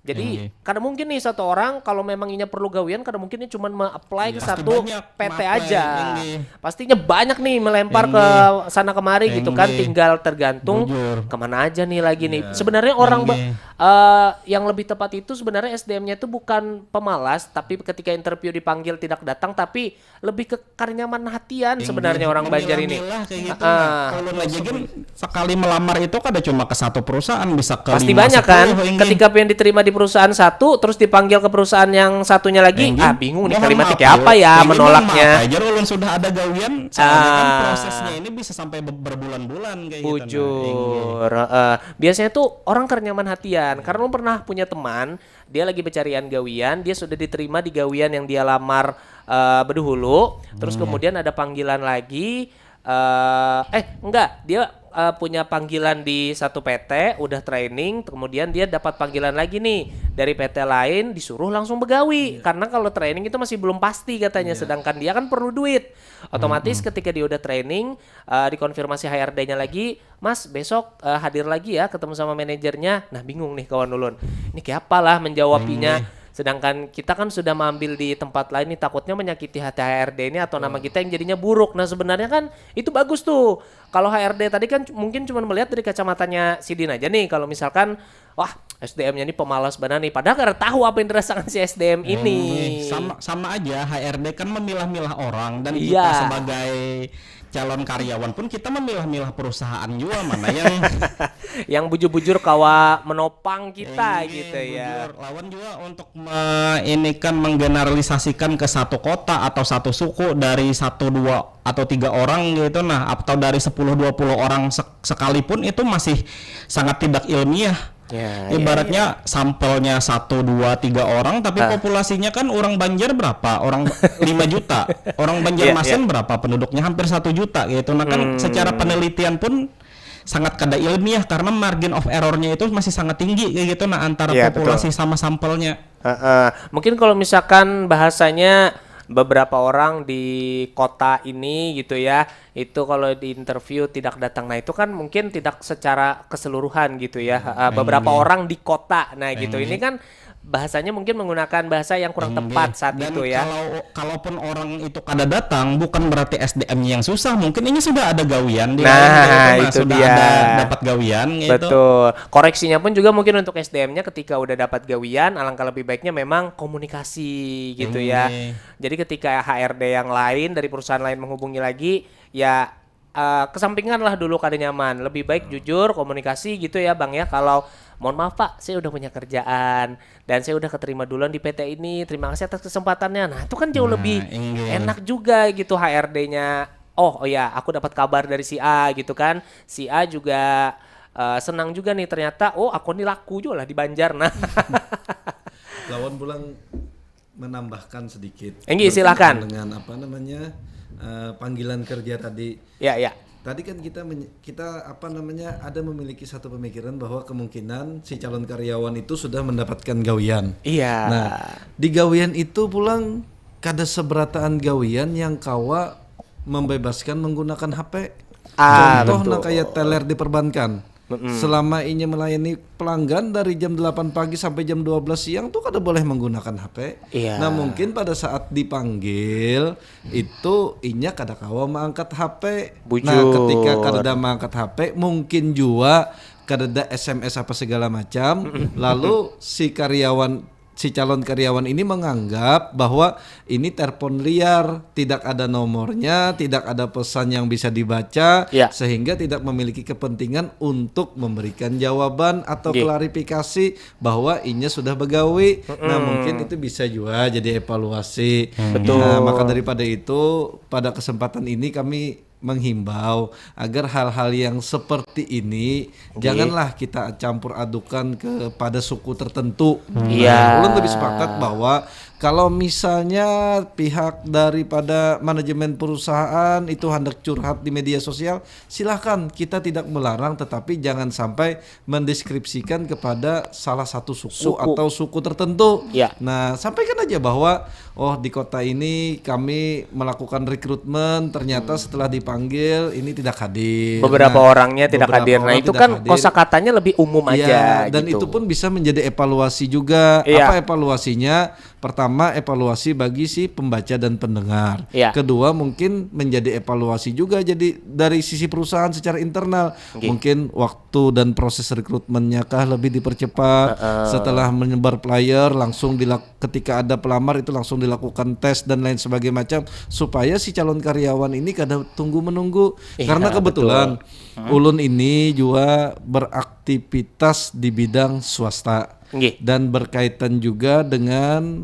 Jadi Inggih. kada mungkin nih satu orang kalau memang inya perlu gawian kada mungkin nih cuman me-apply ke Pasti satu banyak P T me-apply, aja. inggih. Pastinya banyak nih melempar ke Inggih. sana kemari gitu kan, Inggih. tinggal tergantung Bujur. kemana aja nih lagi nih. Iya. Sebenarnya orang ba- Inggih. eh, yang lebih tepat itu sebenarnya S D M-nya itu bukan pemalas, tapi ketika interview dipanggil tidak datang, tapi lebih ke karyaman hatian Inggih. sebenarnya orang Banjar ini. Memilah-milah kayak gitu. Ah. Nah, ulun aja gin sekali melamar itu kada cuma ke satu perusahaan, bisa ke Pasti lima, banyak kan. sepuluh, inggih. Ketika pian diterima di perusahaan satu, terus dipanggil ke perusahaan yang satunya lagi, Inggih. ah bingung nih Mohon kalimatnya maaf, kayak apa ya inggih, menolaknya. mohon maaf aja, ulun sudah ada gawian, soalnya kan Ah. prosesnya ini bisa sampai be- berbulan-bulan kayak gitu. Nah, inggih. Bujur. Heeh. Biasanya tuh orang karyaman hatian. Karena ulun pernah punya teman, dia lagi pencarian gawian, dia sudah diterima di gawian yang dia lamar eh, berdahulu. Terus Hmm. Kemudian ada panggilan lagi. Eh, eh enggak, dia eh, punya panggilan di satu P T, udah training, kemudian dia dapat panggilan lagi nih dari P T lain, disuruh langsung begawi. Karena kalau training itu masih belum pasti katanya, Iya. Sedangkan dia kan perlu duit. Otomatis ketika dia udah training, eh, dikonfirmasi H R D-nya lagi, Mas besok eh, hadir lagi ya ketemu sama manajernya. Nah bingung nih kawan ulun, ini kayak apalah menjawabnya. Sedangkan kita kan sudah maambil di tempat lain nih, takutnya menyakiti hati H R D ini atau nama kita yang jadinya buruk. Nah sebenarnya kan itu bagus tuh. Kalau H R D tadi kan c- mungkin cuma melihat dari kacamatanya sidin aja nih. Kalau misalkan wah S D M-nya ini pemalas banget nih, padahal kada tahu apa yang dirasakan si S D M ini. Sama sama aja H R D kan memilah-milah orang dan kita Iya. sebagai calon karyawan pun kita memilah-milah perusahaan juga mana yang Yang bujur-bujur kawa menopang kita Inggih, gitu ya. Bujur. Lawan juga untuk me- ini kan menggeneralisasikan ke satu kota atau satu suku dari satu dua atau tiga orang gitu, nah atau dari sepuluh dua puluh orang sek- sekalipun itu masih sangat tidak ilmiah. Ya, Ibaratnya sampelnya satu dua tiga orang tapi Ah. populasinya kan orang Banjar berapa? Orang lima juta. Orang Banjarmasin Iya, berapa penduduknya? Hampir satu juta gitu. Nah kan Hmm. secara penelitian pun sangat kada ilmiah karena margin of error-nya itu masih sangat tinggi kayak gitu, nah antara Iya, populasi betul. sama sampelnya. Heeh. Mungkin kalau misalkan bahasanya beberapa orang di kota ini gitu ya, itu kalau di interview tidak datang, nah itu kan mungkin tidak secara keseluruhan gitu ya. Heeh, beberapa Inggih. Orang di kota, nah gitu. Inggih. Ini kan bahasanya mungkin menggunakan bahasa yang kurang Inggih. tepat saat Dan itu ya. Kalau kalaupun orang itu kada datang bukan berarti S D M-nya yang susah, mungkin ini sudah ada gawian di Nah, lain gitu, nah, itu sudah dia. Ada dapat gawian gitu. Betul. Koreksinya pun juga mungkin untuk S D M-nya ketika udah dapat gawian, alangkah lebih baiknya memang komunikasi gitu ya. Inggih. Jadi ketika H R D yang lain dari perusahaan lain menghubungi lagi, ya eh, kesampingkan lah dulu kada nyaman. Lebih baik jujur komunikasi gitu ya Bang ya. Kalau mohon maaf Pak, saya udah punya kerjaan dan saya udah keterima duluan di P T ini. Terima kasih atas kesempatannya. Nah, itu kan jauh Nah, lebih inggih. enak juga gitu H R D-nya. Oh, oh ya, aku dapat kabar dari si A gitu kan. Si A juga eh, senang juga nih ternyata. Oh, aku nih laku juga lah di Banjar. Nah, Lawan pulang menambahkan sedikit. Enggih, Berkaitan silakan. Dengan apa namanya eh, panggilan kerja tadi. Ya, ya. Tadi kan kita menye- kita apa namanya ada memiliki satu pemikiran bahwa kemungkinan si calon karyawan itu sudah mendapatkan gawian. Iya. Nah, di gawian itu pulang kada seberataan gawian yang kawa membebaskan menggunakan H P. Ah, Contoh betul. Nah kayak teller di perbankan. Selama inya melayani pelanggan dari jam delapan pagi sampai jam dua belas siang tuh kada boleh menggunakan H P. Iya. Nah, mungkin pada saat dipanggil itu inya kada kawa mengangkat H P. Bujur. Nah, ketika kada mengangkat H P, mungkin juga kada ada S M S apa segala macam. Lalu si karyawan si calon karyawan ini menganggap bahwa ini telepon liar, tidak ada nomornya, tidak ada pesan yang bisa dibaca, Ya. sehingga tidak memiliki kepentingan untuk memberikan jawaban atau Nggih. Klarifikasi bahwa inya sudah begawi. Nah, mungkin itu bisa juga jadi evaluasi. Betul. Nah, maka daripada itu, pada kesempatan ini kami menghimbau agar hal-hal yang seperti ini janganlah kita campur adukan kepada suku tertentu. Iya. Ulun lebih sepakat bahwa kalau misalnya pihak daripada manajemen perusahaan itu hendak curhat di media sosial, silahkan, kita tidak melarang, tetapi jangan sampai mendeskripsikan kepada salah satu suku, Suku. Atau suku tertentu. Ya. Nah, sampaikan aja bahwa oh, di kota ini kami melakukan rekrutmen, ternyata setelah dipanggil ini tidak hadir. Beberapa Nah, orangnya tidak beberapa hadir. Nah, orang itu tidak kan hadir. Kosakatanya lebih umum Iya, aja dan gitu. Itu pun bisa menjadi evaluasi juga. Iya. Apa evaluasinya? Pertama, evaluasi bagi si pembaca dan pendengar. Iya. Kedua, mungkin menjadi evaluasi juga jadi dari sisi perusahaan secara internal. Nggih. Mungkin waktu dan proses rekrutmennya kah lebih dipercepat. Setelah menyebar flyer, langsung dilak ketika ada pelamar itu langsung dilakukan tes dan lain sebagainya macam, supaya si calon karyawan ini kada tunggu menunggu. Iya, Karena kebetulan betul. Ulun ini juga beraktivitas di bidang swasta Nggih. Dan berkaitan juga dengan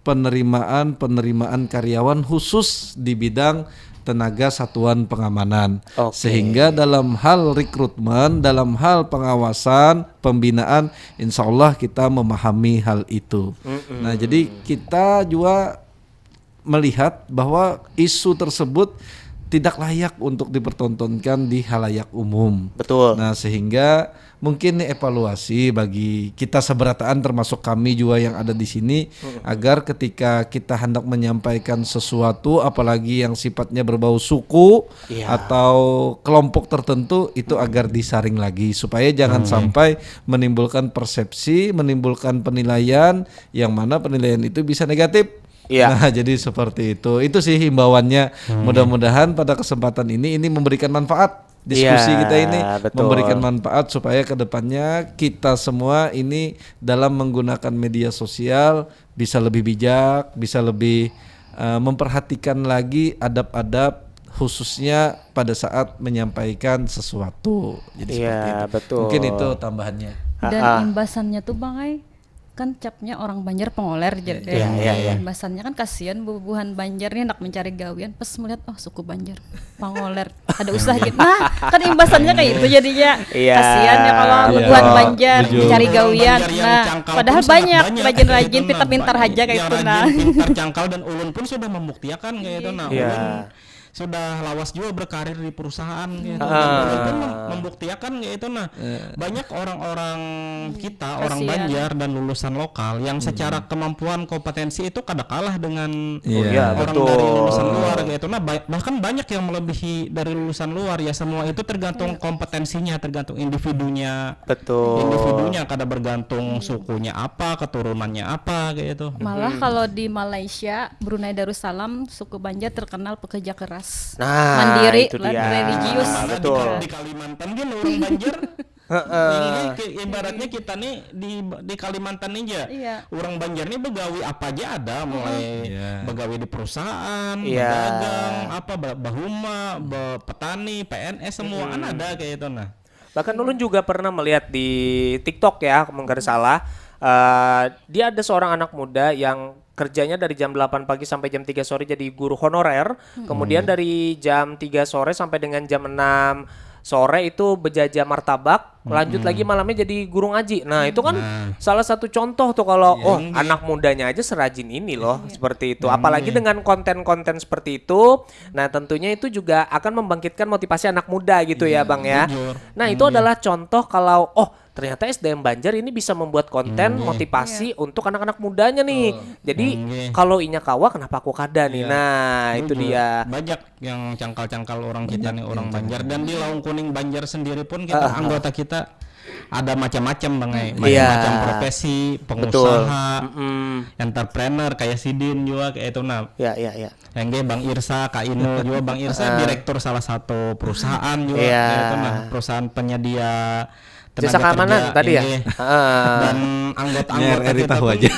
penerimaan-penerimaan karyawan khusus di bidang tenaga satuan pengamanan. Oke. Sehingga dalam hal rekrutmen, dalam hal pengawasan, pembinaan, insya Allah kita memahami hal itu. Nah, jadi kita juga melihat bahwa isu tersebut tidak layak untuk dipertontonkan di halayak umum. Betul. Nah, sehingga mungkin ini evaluasi bagi kita seberataan, termasuk kami juga yang ada di sini, agar ketika kita hendak menyampaikan sesuatu, apalagi yang sifatnya berbau suku Iya. Atau kelompok tertentu, itu agar disaring lagi supaya jangan sampai menimbulkan persepsi, menimbulkan penilaian yang mana penilaian itu bisa negatif. Iya. Nah, jadi seperti itu. Itu sih himbauannya. Mudah-mudahan pada kesempatan ini ini memberikan manfaat. Diskusi Iya, kita ini betul. Memberikan manfaat supaya kedepannya kita semua ini dalam menggunakan media sosial bisa lebih bijak, bisa lebih eh, memperhatikan lagi adab-adab khususnya pada saat menyampaikan sesuatu. Jadi Iya, seperti itu. Betul. Mungkin itu tambahannya. Dan Ah, ah. Imbasannya tuh, Bang, ai, kan capnya orang Banjar pangoler, jadi Iya, iya, iya. Imbasannya kan kasihan bubuhan Banjar nih, nak mencari gawian, pas melihat, oh, suku Banjar pangoler, ada usaha gitu. Nah, kan imbasannya kayak itu jadinya. Iya. Kasihan ya kalau Iya. bubuhan Banjar Jujur. mencari gawian. Banjar yang Nah, cangkal padahal pun sangat banyak banyak rajin-rajin, gitu, nah. pintar-pintar aja kayak Yang itu, nah. Rajin, pintar, cangkal, dan ulun pun sudah membuktikan kayak itu, nah. Iya. Ulun sudah lawas juga berkarir di perusahaan kayak itu. Ah. Ulun pun mem- membuktikan kayak itu, nah. Banyak orang-orang kita, orang Kasihan. Banjar dan lulusan lokal yang secara kemampuan, kompetensi itu kada kalah dengan Iya. Iya, orang betul. Dari lulusan luar kayak itu, nah. Ba- bahkan banyak yang melebihi dari lulusan luar, ya. Semua itu tergantung kompetensinya, tergantung individunya. Betul. Individunya, kada bergantung sukunya apa, keturunannya apa kayak itu. Malah kalau di Malaysia, Brunei Darussalam, suku Banjar terkenal pekerja keras. Nah, Mandiri itu dan dia. religius. Nah, betul. Di Kalimantan kan orang Banjar. Ini ke- ibaratnya kita nih di di Kalimantan nih aja. Iya. Orang Banjar nih begawi apa aja ada, mulai Iya. begawi di perusahaan, Iya. berdagang, apa ba- bahuma, be- petani, P N S, semua kan ada kayak itu, nah. Bahkan ulun juga pernah melihat di TikTok ya, mungkin salah. Eh, dia ada seorang anak muda yang kerjanya dari jam delapan pagi sampai jam tiga sore jadi guru honorer. Kemudian dari jam tiga sore sampai dengan jam enam sore itu bejaja martabak, lanjut lagi malamnya jadi guru ngaji. Nah, itu kan salah satu contoh tuh kalau, oh, anak mudanya aja serajin ini loh, seperti itu. Apalagi dengan konten-konten seperti itu, nah, tentunya itu juga akan membangkitkan motivasi anak muda gitu ya, Bang, ya. Nah, itu adalah contoh kalau, oh, ternyata S D M Banjar ini bisa membuat konten motivasi untuk anak-anak mudanya nih. Jadi, kalau inya kawa, kenapa aku kada nih? Nah, itu dia. Banyak yang cangkal-cangkal orang kita nih, orang Banjar. Dan di Laung Kuning Banjar sendiri pun kita, anggota kita ada macam-macam, Bang, ai. Macam-macam profesi, pengusaha, entrepreneur, kayak sidin juga, kayak itu, nah. Ya, ya, ya. Yang Bang Irsa, Kak Inul juga, Bang Irsa direktur salah satu perusahaan juga, kayak itu, nah, perusahaan penyedia jasa keamanan tadi ya. Dan anggota-anggota kita pun aja.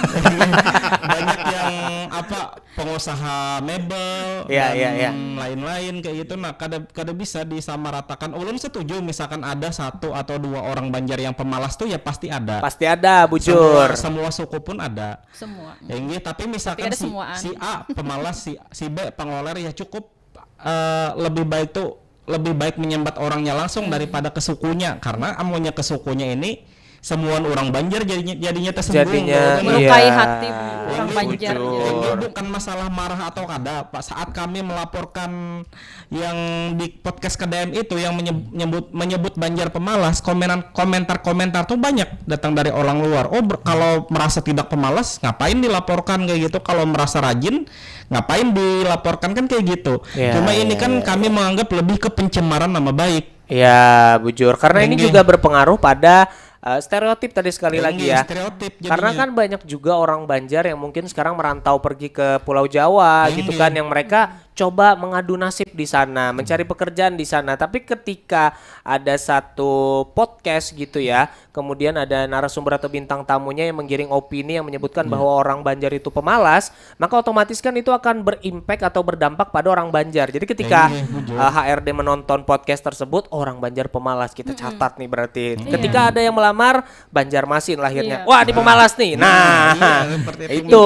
Banyak yang apa, pengusaha mebel ya, dan ya, ya, lain-lain kayak gitu. Nah, kada kada bisa disamaratakan. Ulun setuju misalkan ada satu atau dua orang Banjar yang pemalas tuh ya pasti ada. Pasti ada, bujur. Semua, semua suku pun ada. Semua. Ya, tapi misalkan tapi si, si A pemalas, si, si B pengoler ya cukup uh, lebih baik tuh lebih baik menyambat orangnya langsung daripada ke sukunya, karena amunnya ke sukunya ini semuan orang Banjar jadinya jadinya tersinggung, jadinya melukai iya. Hati orang Banjar. Itu bukan masalah marah atau kada, Pak. Saat kami melaporkan yang di podcast K D M itu yang menyebut menyebut Banjar pemalas, komenan komentar-komentar tuh banyak datang dari orang luar. Oh, ber, kalau merasa tidak pemalas, ngapain dilaporkan kayak gitu? Kalau merasa rajin, ngapain dilaporkan, kan kayak gitu. Ya, cuma ini ya, kan ya, kami menganggap lebih ke pencemaran nama baik. Ya, bujur. Karena ini juga berpengaruh pada uh, stereotip tadi sekali lagi ya. Stereotip. Karena kan banyak juga orang Banjar yang mungkin sekarang merantau pergi ke Pulau Jawa gitu kan, yang mereka coba mengadu nasib di sana, mencari pekerjaan di sana. Tapi ketika ada satu podcast gitu ya, kemudian ada narasumber atau bintang tamunya yang menggiring opini yang menyebutkan bahwa orang Banjar itu pemalas, maka otomatis kan itu akan berimpact atau berdampak pada orang Banjar. Jadi ketika uh, H R D menonton podcast tersebut, oh, orang Banjar pemalas, kita catat nih berarti. Ketika ada yang melamar, Banjarmasin lahirnya. Iya. Wah, dipemalas nih. Nah, nah, iya, itu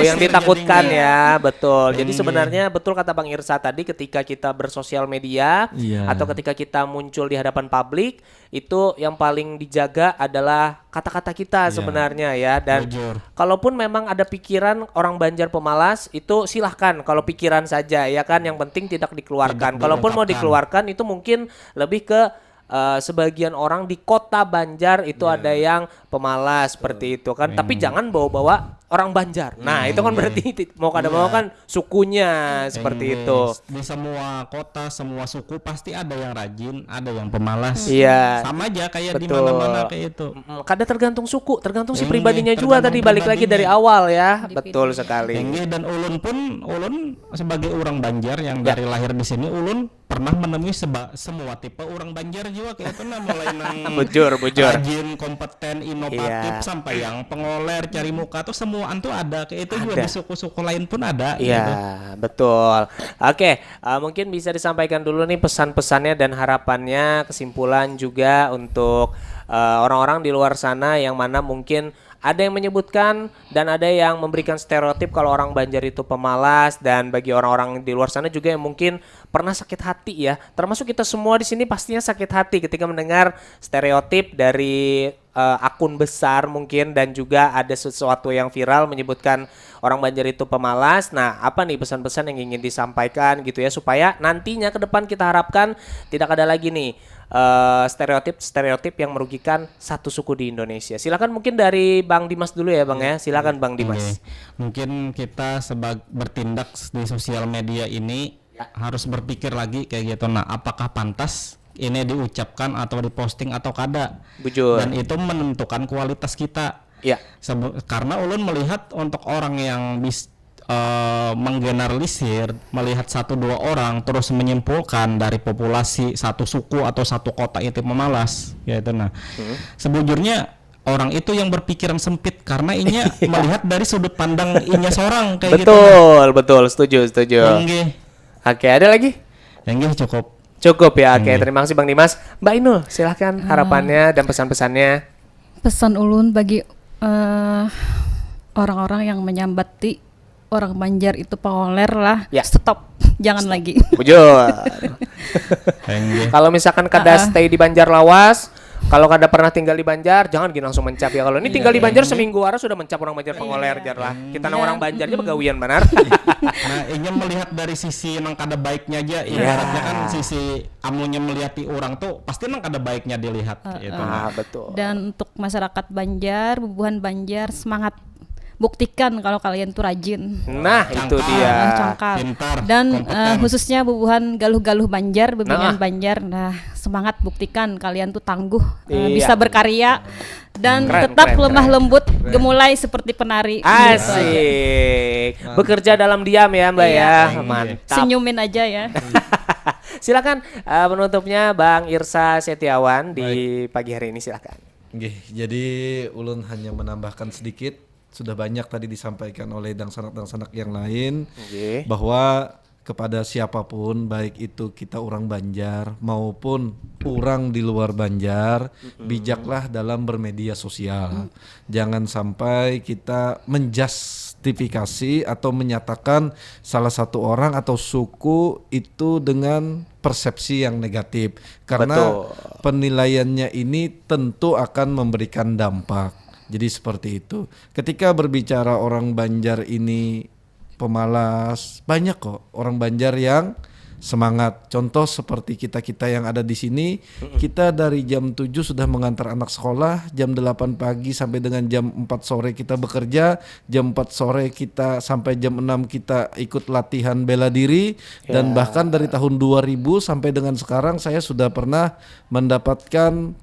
yang ditakutkan ya, betul. Jadi sebenarnya betul kata Bang Irsa tadi, ketika kita bersosial media atau ketika kita muncul di hadapan publik, itu yang paling dijaga adalah kata-kata kita sebenarnya ya. Dan kalaupun memang ada pikiran orang Banjar pemalas, itu silahkan kalau pikiran saja ya kan, yang penting tidak dikeluarkan. Kalaupun mau dikeluarkan, itu mungkin lebih ke uh, sebagian orang di kota Banjar itu ada yang pemalas seperti itu kan. Tapi jangan bawa-bawa orang Banjar. Nah, itu kan berarti mau kada mau kan sukunya seperti itu. Di semua kota, semua suku pasti ada yang rajin, ada yang pemalas. Iya. Sama aja kayak di mana-mana kayak itu. Kada tergantung suku, tergantung si pribadinya juga tadi, balik lagi dari awal ya. Betul sekali. Dan ulun pun, ulun sebagai orang Banjar yang dari lahir di sini, ulun pernah menemui seba, semua tipe orang Banjar juga kayak itu, nah, mulai nang bujur, bujur. Rajin, kompeten, inovatif, iya, sampai yang pengoler, cari muka tuh semuaan tuh ada kayak itu. Ada. Juga di suku-suku lain pun ada. Iya, gitu. Betul. Oke, uh, mungkin bisa disampaikan dulu nih pesan-pesannya dan harapannya, kesimpulan juga untuk uh, orang-orang di luar sana yang mana mungkin ada yang menyebutkan dan ada yang memberikan stereotip kalau orang Banjar itu pemalas, dan bagi orang-orang di luar sana juga yang mungkin pernah sakit hati ya. Termasuk kita semua di sini pastinya sakit hati ketika mendengar stereotip dari uh, akun besar mungkin, dan juga ada sesuatu yang viral menyebutkan orang Banjar itu pemalas. Nah, apa nih pesan-pesan yang ingin disampaikan gitu ya, supaya nantinya ke depan kita harapkan tidak ada lagi nih uh, stereotip-stereotip yang merugikan satu suku di Indonesia. Silakan mungkin dari Bang Dimas dulu ya, Bang ya. Silakan Bang Dimas. Oke. Mungkin kita sebagai bertindak di sosial media ini ya, harus berpikir lagi kayak gitu. Nah, apakah pantas ini diucapkan atau diposting atau kada? Bujur. Dan itu menentukan kualitas kita. Ya. Karena ulun melihat untuk orang yang bis, uh, menggeneralisir, melihat satu dua orang terus menyimpulkan dari populasi satu suku atau satu kota itu memalas, ya itu nah. Hmm. Sebujurnya orang itu yang berpikiran sempit karena inya melihat dari sudut pandang inya seorang kayak betul, gitu. Betul, betul, setuju, setuju. Oke, ada lagi? Enggih, cukup. Cukup ya, oke. Terima kasih Bang Dimas. Mbak Inul, silahkan harapannya uh, dan pesan-pesannya. Pesan ulun bagi uh, orang-orang yang menyambati orang Banjar itu pangoler lah. Ya. Stop, jangan lagi. Bujur. Enggih. Kalau misalkan kada stay di Banjar lawas, kalau kada pernah tinggal di Banjar, jangan gini langsung mencap ya. Kalau ini tinggal di Banjar seminggu wara sudah mencap orang Banjar pangoler jar lah. Kita nang orang Banjar aja begawian banar. Nah, inya melihat dari sisi nang kada baiknya aja. Ibaratnya kan sisi amunnya melihat di orang tuh pasti nang kada baiknya dilihat gitu. Ah, betul. Dan untuk masyarakat Banjar, bubuhan Banjar, semangat, buktikan kalau kalian tuh rajin. Nah, itu dia. Cangkal. Pintar, Dan kompeten. Eh, khususnya bubuhan galuh-galuh Banjar, bebinian Nah. Banjar, nah, semangat, buktikan kalian tuh tangguh, eh, Iya. Bisa berkarya dan Keren, tetap keren, lemah keren. lembut, gemulai seperti penari. Gitu aja. Asik. Bekerja dalam diam ya, Mbak Iya. ya. Iya. Mantap. Senyumin aja ya. Silakan eh, penutupnya Bang Irsa Setiawan di pagi hari ini, silakan. Nggih, jadi ulun hanya menambahkan sedikit, sudah banyak tadi disampaikan oleh dangsanak-dangsanak yang lain Nggih. bahwa kepada siapapun, baik itu kita orang Banjar maupun orang di luar Banjar, bijaklah dalam bermedia sosial. Jangan sampai kita menjustifikasi atau menyatakan salah satu orang atau suku itu dengan persepsi yang negatif. Karena Betul. penilaiannya ini tentu akan memberikan dampak. Jadi seperti itu. Ketika berbicara orang Banjar ini pemalas, banyak kok orang Banjar yang semangat. Contoh seperti kita-kita yang ada di sini, kita dari jam tujuh sudah mengantar anak sekolah, jam delapan pagi sampai dengan jam empat sore kita bekerja, jam empat sore kita sampai jam enam kita ikut latihan bela diri, dan Ya. Bahkan dari tahun dua ribu sampai dengan sekarang saya sudah pernah mendapatkan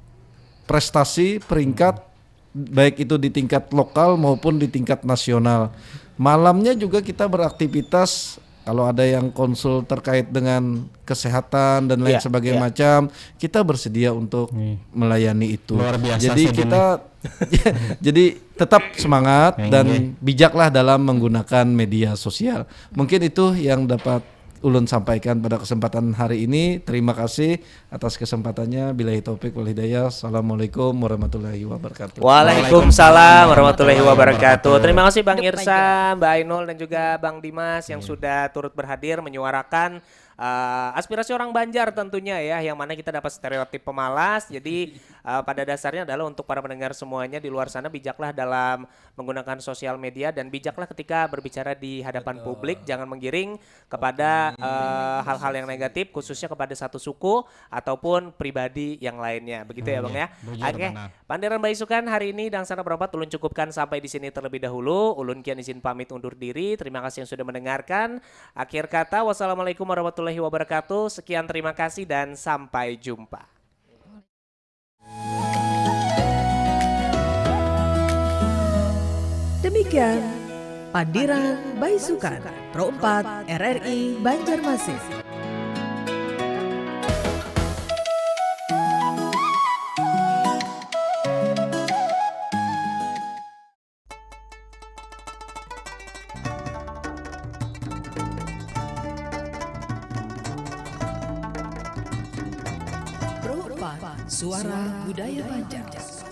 prestasi peringkat, baik itu di tingkat lokal maupun di tingkat nasional. Malamnya juga kita beraktivitas, kalau ada yang konsul terkait dengan kesehatan dan lain Iya, sebagainya iya. Macam, kita bersedia untuk Iya. melayani itu. Luar biasa Jadi sih, Bun. Kita jadi tetap semangat Iya. Dan bijaklah dalam menggunakan media sosial. Mungkin itu yang dapat ulun sampaikan pada kesempatan hari ini. Terima kasih atas kesempatannya. Billahi taufik wal hidayah. Assalamualaikum warahmatullahi wabarakatuh. Waalaikumsalam warahmatullahi wabarakatuh. Terima kasih Bang Hidup Irsa, Mbak Ainul dan juga Bang Dimas yang sudah turut berhadir menyuarakan eh, aspirasi orang Banjar tentunya ya, yang mana kita dapat stereotip pemalas. Jadi eh, pada dasarnya adalah untuk para pendengar semuanya di luar sana, bijaklah dalam menggunakan sosial media dan bijaklah ketika berbicara di hadapan publik, jangan menggiring kepada eh, hal-hal yang negatif, khususnya kepada satu suku ataupun pribadi yang lainnya. Begitu ya, Bang ya. Bujur, Oke, benar. Pandiran Baisukan hari ini dangsanak berempat ulun cukupkan sampai di sini terlebih dahulu. Ulun kian izin pamit undur diri. Terima kasih yang sudah mendengarkan. Akhir kata, wassalamualaikum warahmatullahi wabarakatuh. Sekian, terima kasih dan sampai jumpa. Demikian Pandiran Baisukan Pro empat R R I Banjarmasin. Pro empat, suara budaya Banjar.